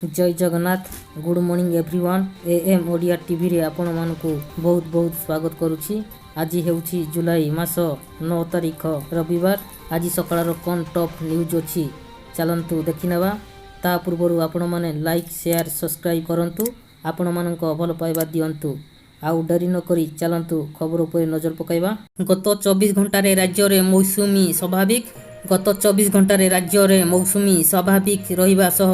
Jay Jagannath. Good morning everyone. A M Odia ଟିଭିରେ ଆପଣମାନଙ୍କୁ ବହୁତ ବହୁତ ସ୍ୱାଗତ କରୁଛି। ଆଜି ହେଉଛି ଜୁଲାଇ ମାସ 9 ତାରିଖ, ରବିବାର। ଆଜି ସକାଳର କ'ଣ ଟପ୍ ନ୍ୟୁଜ୍ ଅଛି, ଚାଲନ୍ତୁ ଦେଖିନେବା। ତା ପୂର୍ବରୁ ଆପଣମାନେ ଲାଇକ୍, ସେୟାର, ସବସ୍କ୍ରାଇବ୍ କରନ୍ତୁ। ଆପଣମାନଙ୍କ ଭଲ ପାଇବା ଦିଅନ୍ତୁ। ଆଉ ଡେରି ନକରି ଚାଲନ୍ତୁ ଖବର ଉପରେ ନଜର ପକାଇବା। ଗତ 24 ଘଣ୍ଟାରେ ରାଜ୍ୟରେ ମୌସୁମୀ ସ୍ୱାଭାବିକ। ଗତ 24 ଘଣ୍ଟାରେ ରାଜ୍ୟରେ ମୌସୁମୀ ସ୍ୱାଭାବିକ ରହିବା ସହ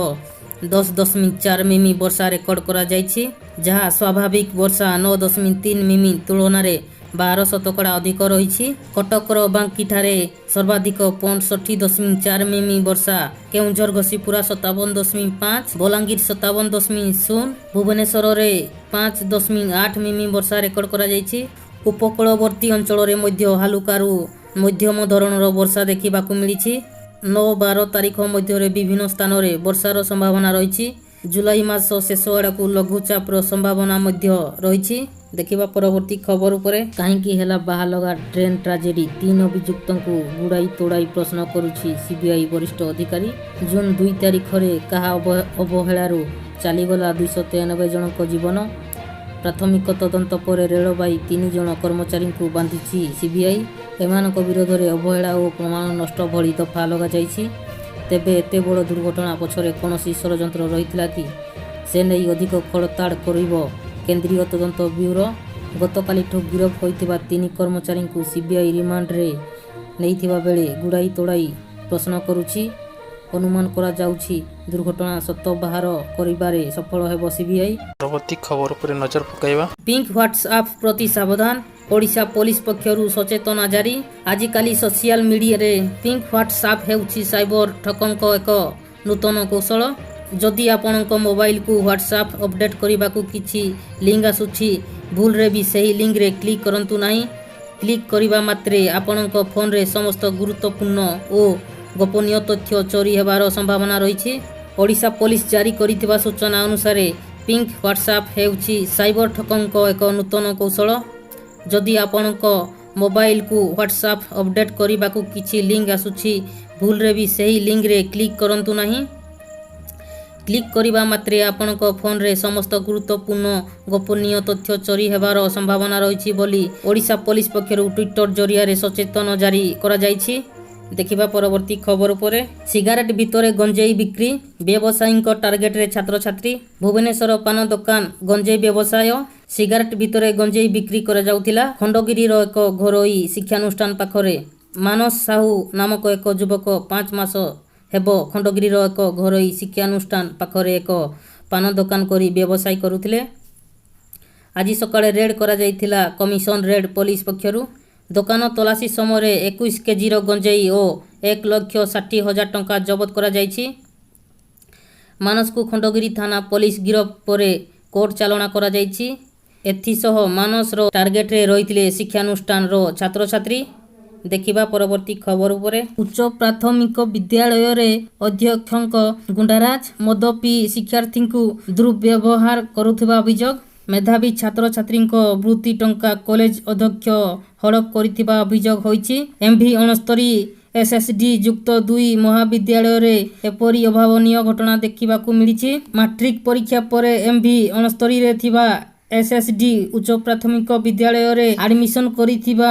10.4 ମିମି ବର୍ଷା ରେକର୍ଡ କରାଯାଇଛି, ଯାହା ସ୍ୱାଭାବିକ ବର୍ଷା 9.3 ମିମି ତୁଳନାରେ 12% ଅଧିକ ରହିଛି। କଟକର ବାଙ୍କିଠାରେ ସର୍ବାଧିକ 65.4 ମିମି ବର୍ଷା, କେଉଁଝର ଘସିପୁରା 57.5, ବଲାଙ୍ଗୀର 57.0, ଭୁବନେଶ୍ୱରରେ 5.8 ମିମି ବର୍ଷା ରେକର୍ଡ କରାଯାଇଛି। ଉପକୂଳବର୍ତ୍ତୀ ଅଞ୍ଚଳରେ ମଧ୍ୟ ହାଲୁକାରୁ ମଧ୍ୟମ ଧରଣର ବର୍ଷା ଦେଖିବାକୁ ମିଳିଛି। 9-12 ତାରିଖ ମଧ୍ୟରେ ବିଭିନ୍ନ ସ୍ଥାନରେ ବର୍ଷାର ସମ୍ଭାବନା ରହିଛି। ଜୁଲାଇ ମାସ ଶେଷ ଆଡ଼କୁ ଲଘୁଚାପର ସମ୍ଭାବନା ମଧ୍ୟ ରହିଛି। ଦେଖିବା ପରବର୍ତ୍ତୀ ଖବର ଉପରେ। କାହିଁକି ହେଲା ବାହାନଗା ଟ୍ରେନ୍ ଟ୍ରାଜେଡି? ତିନି ଅଭିଯୁକ୍ତଙ୍କୁ ଗୁଡ଼ାଇ ତୋଡ଼ାଇ ପ୍ରଶ୍ନ କରୁଛି ସିବିଆଇ ବରିଷ୍ଠ ଅଧିକାରୀ। ଜୁନ୍ 2 ତାରିଖରେ କାହା ଅବହେଳାରୁ ଚାଲିଗଲା 293 ଜଣଙ୍କ ଜୀବନ? ପ୍ରାଥମିକ ତଦନ୍ତ ପରେ ରେଳବାଇ ତିନି ଜଣ କର୍ମଚାରୀଙ୍କୁ ବାନ୍ଧିଛି ସିବିଆଇ। ଏମାନଙ୍କ ବିରୋଧରେ ଅବହେଳା ଓ ପ୍ରମାଣ ନଷ୍ଟ ଭଳି ଦଫା ଲଗାଯାଇଛି। ତେବେ ଏତେ ବଡ଼ ଦୁର୍ଘଟଣା ପଛରେ କୌଣସି ଷଡ଼ଯନ୍ତ୍ର ରହିଥିଲା କି, ସେ ନେଇ ଅଧିକ ଖୋଳତାଡ଼ କରିବ କେନ୍ଦ୍ରୀୟ ତଦନ୍ତ ବ୍ୟୁରୋ। ଗତକାଲିଠୁ ଗିରଫ ହୋଇଥିବା ତିନି କର୍ମଚାରୀଙ୍କୁ ସିବିଆଇ ରିମାଣ୍ଡରେ ନେଇଥିବା ବେଳେ ଗୁଡ଼ାଇ ତୋଡ଼ାଇ ପ୍ରଶ୍ନ କରୁଛି। ଅନୁମାନ କରାଯାଉଛି, ଦୁର୍ଘଟଣା ସତ ବାହାର କରିବାରେ ସଫଳ ହେବ ସିବିଆଇ। ପରବର୍ତ୍ତୀ ଖବର ଉପରେ ନଜର ପକାଇବା। ପିଙ୍କ ହ୍ୱାଟ୍ସଆପ୍ ପ୍ରତି ସାବଧାନ। ଓଡ଼ିଶା ପୋଲିସ ପକ୍ଷରୁ ସଚେତନା ଜାରି। ଆଜିକାଲି ସୋସିଆଲ ମିଡିଆରେ ପିଙ୍କ ହ୍ୱାଟ୍ସଆପ୍ ହେଉଛି ସାଇବର ଠକଙ୍କ ଏକ ନୂତନ କୌଶଳ। ଯଦି ଆପଣଙ୍କ ମୋବାଇଲକୁ ହ୍ୱାଟ୍ସଆପ୍ ଅପଡେଟ୍ କରିବାକୁ କିଛି ଲିଙ୍କ ଆସୁଛି, ଭୁଲରେ ବି ସେହି ଲିଙ୍କରେ କ୍ଲିକ୍ କରନ୍ତୁ ନାହିଁ। କ୍ଲିକ୍ କରିବା ମାତ୍ରେ ଆପଣଙ୍କ ଫୋନରେ ସମସ୍ତ ଗୁରୁତ୍ୱପୂର୍ଣ୍ଣ ଓ ଗୋପନୀୟ ତଥ୍ୟ ଚୋରି ହେବାର ସମ୍ଭାବନା ରହିଛି। ଓଡ଼ିଶା ପୋଲିସ ଜାରି କରିଥିବା ସୂଚନା ଅନୁସାରେ, ପିଙ୍କ ହ୍ୱାଟ୍ସଆପ୍ ହେଉଛି ସାଇବର ଠକଙ୍କ ଏକ ନୂତନ କୌଶଳ। ଯଦି ଆପଣଙ୍କ ମୋବାଇଲକୁ ହ୍ୱାଟ୍ସଆପ୍ ଅପଡେଟ୍ କରିବାକୁ କିଛି ଲିଙ୍କ ଆସୁଛି, ଭୁଲରେ ବି ସେହି ଲିଙ୍କରେ କ୍ଲିକ୍ କରନ୍ତୁ ନାହିଁ। କ୍ଲିକ୍ କରିବା ମାତ୍ରେ ଆପଣଙ୍କ ଫୋନରେ ସମସ୍ତ ଗୁରୁତ୍ୱପୂର୍ଣ୍ଣ ଗୋପନୀୟ ତଥ୍ୟ ଚୋରି ହେବାର ସମ୍ଭାବନା ରହିଛି ବୋଲି ଓଡ଼ିଶା ପୋଲିସ ପକ୍ଷରୁ ଟ୍ୱିଟର ଜରିଆରେ ସଚେତନ ଜାରି କରାଯାଇଛି। ଦେଖିବା ପରବର୍ତ୍ତୀ ଖବର ଉପରେ। ସିଗାରେଟ ଭିତରେ ଗଞ୍ଜେଇ ବିକ୍ରି, ବ୍ୟବସାୟୀଙ୍କ ଟାର୍ଗେଟରେ ଛାତ୍ରଛାତ୍ରୀ। ଭୁବନେଶ୍ୱର ପାନ ଦୋକାନ ଗଞ୍ଜେଇ ବ୍ୟବସାୟ। ସିଗାରେଟ ଭିତରେ ଗଞ୍ଜେଇ ବିକ୍ରି କରାଯାଉଥିଲା ଖଣ୍ଡଗିରିର ଏକ ଘରୋଇ ଶିକ୍ଷାନୁଷ୍ଠାନ ପାଖରେ। ମାନସ ସାହୁ ନାମକ ଏକ ଯୁବକ 5 ମାସ ହେବ ଖଣ୍ଡଗିରିର ଏକ ଘରୋଇ ଶିକ୍ଷାନୁଷ୍ଠାନ ପାଖରେ ଏକ ପାନ ଦୋକାନ କରି ବ୍ୟବସାୟ କରୁଥିଲେ। ଆଜି ସକାଳେ ରେଡ୍ କରାଯାଇଥିଲା କମିଶନରେଟ୍ ପୋଲିସ ପକ୍ଷରୁ। ଦୋକାନ ତଲାସି ସମୟରେ 21 କେଜିର ଗଞ୍ଜେଇ ଓ 1,60,000 ଟଙ୍କା ଜବତ କରାଯାଇଛି। ମାନସକୁ ଖଣ୍ଡଗିରି ଥାନା ପୋଲିସ ଗିରଫ ପରେ କୋର୍ଟ ଚାଲାଣ କରାଯାଇଛି। ଏଥିସହ ମାନସର ଟାର୍ଗେଟରେ ରହିଥିଲେ ଶିକ୍ଷାନୁଷ୍ଠାନର ଛାତ୍ରଛାତ୍ରୀ। ଦେଖିବା ପରବର୍ତ୍ତୀ ଖବର ଉପରେ। ଉଚ୍ଚ ପ୍ରାଥମିକ ବିଦ୍ୟାଳୟରେ ଅଧ୍ୟକ୍ଷଙ୍କ ଗୁଣ୍ଡାରାଜ। ମଦ ପିଇ ଶିକ୍ଷାର୍ଥୀଙ୍କୁ ଦୁର୍ବ୍ୟବହାର କରୁଥିବା ଅଭିଯୋଗ। ମେଧାବୀ ଛାତ୍ରଛାତ୍ରୀଙ୍କ ବୃତ୍ତି ଟଙ୍କା କଲେଜ ଅଧ୍ୟକ୍ଷ ହଡପ କରିଥିବା ଅଭିଯୋଗ ହୋଇଛି। ଏମ୍ଭି 69 ଏସ୍ଏସ୍ଡି ଯୁକ୍ତ ଦୁଇ ମହାବିଦ୍ୟାଳୟରେ ଏପରି ଅଭାବନୀୟ ଘଟଣା ଦେଖିବାକୁ ମିଳିଛି। ମାଟ୍ରିକ ପରୀକ୍ଷା ପରେ ଏମ୍ଭି 69ରେ ଥିବା ଏସ୍ଏସ୍ଡି ଉଚ୍ଚ ପ୍ରାଥମିକ ବିଦ୍ୟାଳୟରେ ଆଡମିସନ କରିଥିବା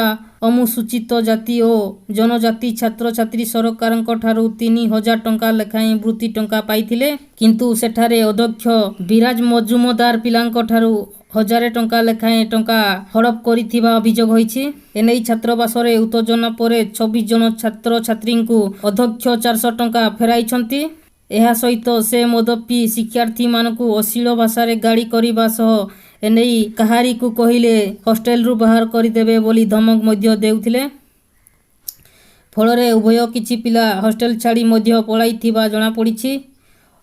ଅନୁସୂଚିତ ଜାତି ଓ ଜନଜାତି ଛାତ୍ରଛାତ୍ରୀ ସରକାରଙ୍କ ଠାରୁ 3000 ଟଙ୍କା ଲେଖାଏଁ ବୃତ୍ତି ଟଙ୍କା ପାଇଥିଲେ। କିନ୍ତୁ ସେଠାରେ ଅଧ୍ୟକ୍ଷ ବିରାଜ ମଜୁମଦାର ପିଲାଙ୍କ ଠାରୁ 1000 ଟଙ୍କା ଲେଖାଏଁ ଟଙ୍କା ହଡପ କରିଥିବା ଅଭିଯୋଗ ହୋଇଛି। ଏନେଇ ଛାତ୍ରାବାସରେ ଉତ୍ତେଜନା ପରେ 26 ଜଣ ଛାତ୍ରଛାତ୍ରୀଙ୍କୁ ଅଧ୍ୟକ୍ଷ 400 ଟଙ୍କା ଫେରାଇଛନ୍ତି। ଏହା ସହିତ ସେ ମଦ ପିଇ ଶିକ୍ଷାର୍ଥୀମାନଙ୍କୁ ଅଶ୍ଳୀଳ ଭାଷାରେ ଗାଳି କରିବା ସହ ଏନେଇ କାହାରିକୁ କହିଲେ ହଷ୍ଟେଲରୁ ବାହାର କରିଦେବେ ବୋଲି ଧମକ ମଧ୍ୟ ଦେଉଥିଲେ। ଫଳରେ ଉଭୟ କିଛି ପିଲା ହଷ୍ଟେଲ ଛାଡ଼ି ମଧ୍ୟ ପଳାଇଥିବା ଜଣାପଡ଼ିଛି।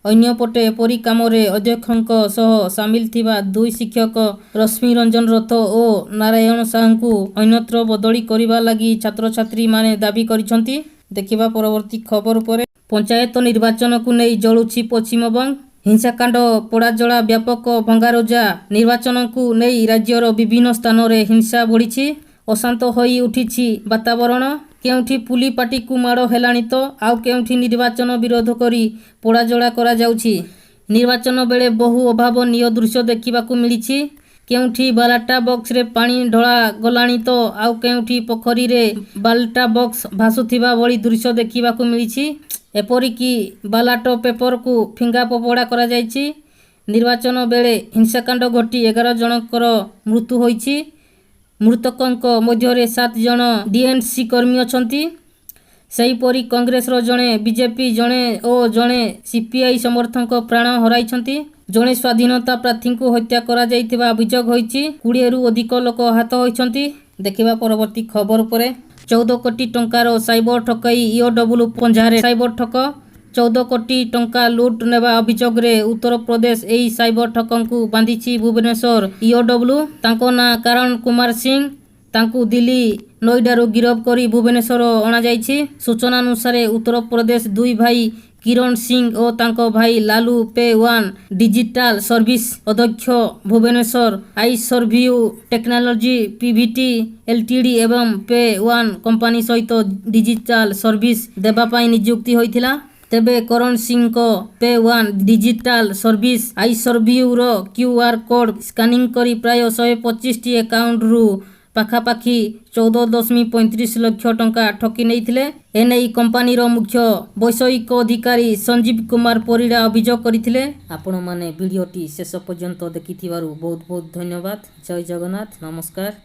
ଅନ୍ୟପଟେ ଏପରି କାମରେ ଅଧ୍ୟକ୍ଷଙ୍କ ସହ ସାମିଲ ଥିବା ଦୁଇ ଶିକ୍ଷକ ରଶ୍ମିରଞ୍ଜନ ରଥ ଓ ନାରାୟଣ ସାହୁଙ୍କୁ ଅନ୍ୟତ୍ର ବଦଳି କରିବା ଲାଗି ଛାତ୍ରଛାତ୍ରୀମାନେ ଦାବି କରିଛନ୍ତି। ଦେଖିବା ପରବର୍ତ୍ତୀ ଖବର ଉପରେ। ପଞ୍ଚାୟତ ନିର୍ବାଚନକୁ ନେଇ ଜଳୁଛି ପଶ୍ଚିମବଙ୍ଗ। ହିଂସାକାଣ୍ଡ, ପୋଡ଼ାଜଳା, ବ୍ୟାପକ ଭଙ୍ଗାରୁଜା। ନିର୍ବାଚନକୁ ନେଇ ରାଜ୍ୟର ବିଭିନ୍ନ ସ୍ଥାନରେ ହିଂସା ବଢ଼ିଛି। ଅଶାନ୍ତ ହୋଇ ଉଠିଛି ବାତାବରଣ। କେଉଁଠି ପୁଲି ପାର୍ଟିକୁ ମାଡ଼ ହେଲାଣି ତ ଆଉ କେଉଁଠି ନିର୍ବାଚନ ବିରୋଧ କରି ପୋଡ଼ାଜଳା କରାଯାଉଛି। ନିର୍ବାଚନ ବେଳେ ବହୁ ଅଭାବନୀୟ ଦୃଶ୍ୟ ଦେଖିବାକୁ ମିଳିଛି। କେଉଁଠି ବାଲାଟ ବକ୍ସରେ ପାଣି ଢଳା ଗଲାଣି ତ ଆଉ କେଉଁଠି ପୋଖରୀରେ ବାଲଟ ବକ୍ସ ଭାସୁଥିବା ଭଳି ଦୃଶ୍ୟ ଦେଖିବାକୁ ମିଳିଛି। ଏପରିକି ବାଲାଟ ପେପରକୁ ଫିଙ୍ଗା ଫୋପଡ଼ା କରାଯାଇଛି। ନିର୍ବାଚନ ବେଳେ ହିଂସାକାଣ୍ଡ ଘଟି 11 ଜଣଙ୍କର ମୃତ୍ୟୁ ହୋଇଛି। ମୃତକଙ୍କ ମଧ୍ୟରେ 7 ଜଣ ଡିଏନ୍ସି କର୍ମୀ ଅଛନ୍ତି। ସେହିପରି କଂଗ୍ରେସର ଜଣେ, ବିଜେପି ଜଣେ ଓ ଜଣେ ସିପିଆଇ ସମର୍ଥକ ପ୍ରାଣ ହରାଇଛନ୍ତି। ଜଣେ ସ୍ୱାଧୀନତା ପ୍ରାର୍ଥୀଙ୍କୁ ହତ୍ୟା କରାଯାଇଥିବା ଅଭିଯୋଗ ହୋଇଛି। 20ରୁ ଅଧିକ ଲୋକ ଆହତ ହୋଇଛନ୍ତି। ଦେଖିବା ପରବର୍ତ୍ତୀ ଖବର ଉପରେ। 14 କୋଟି ଟଙ୍କାର ସାଇବର ଠକେଇ, ଇଓଡବ୍ଲ୍ୟୁ ପଞ୍ଝାରେ ସାଇବର ଠକ। 14 କୋଟି ଟଙ୍କା ଲୁଟ୍ ନେବା ଅଭିଯୋଗରେ ଉତ୍ତରପ୍ରଦେଶ ଏହି ସାଇବର ଠକଙ୍କୁ ବାନ୍ଧିଛି ଭୁବନେଶ୍ୱର ଇଓଡବ୍ଲ୍ୟୁ। ତାଙ୍କ ନାଁ କରଣ କୁମାର ସିଂ। ତାଙ୍କୁ ଦିଲ୍ଲୀ ନୋଇଡାରୁ ଗିରଫ କରି ଭୁବନେଶ୍ୱର ଅଣାଯାଇଛି। ସୂଚନାନୁସାରେ, ଉତ୍ତରପ୍ରଦେଶ ଦୁଇ ଭାଇ କିରଣ ସିଂ ଓ ତାଙ୍କ ଭାଇ Lalu pay one digital service ଅଧ୍ୟକ୍ଷ Bhubaneswar iServeU technology PVT LTD ଏବଂ ପେ ୱାନ୍ କମ୍ପାନୀ ସହିତ ଡିଜିଟାଲ ସର୍ଭିସ ଦେବା ପାଇଁ ନିଯୁକ୍ତି ହୋଇଥିଲା। ତେବେ କରଣ ସିଂଙ୍କ ପେ ୱାନ୍ ଡିଜିଟାଲ ସର୍ଭିସ ଆଇସର୍ଭିୟୁର କ୍ୟୁଆର୍ କୋଡ୍ ସ୍କାନିଂ କରି ପ୍ରାୟ 125ଟି ଆକାଉଣ୍ଟରୁ ପାଖାପାଖି 14.35 ଲକ୍ଷ ଟଙ୍କା ଠକି ନେଇଥିଲେ। ଏନେଇ କମ୍ପାନୀର ମୁଖ୍ୟ ବୈଷୟିକ ଅଧିକାରୀ ସଞ୍ଜୀବ କୁମାର ପରିଡ଼ା ଅଭିଯୋଗ କରିଥିଲେ। ଆପଣମାନେ ଭିଡ଼ିଓଟି ଶେଷ ପର୍ଯ୍ୟନ୍ତ ଦେଖିଥିବାରୁ ବହୁତ ବହୁତ ଧନ୍ୟବାଦ। ଜୟ ଜଗନ୍ନାଥ। ନମସ୍କାର।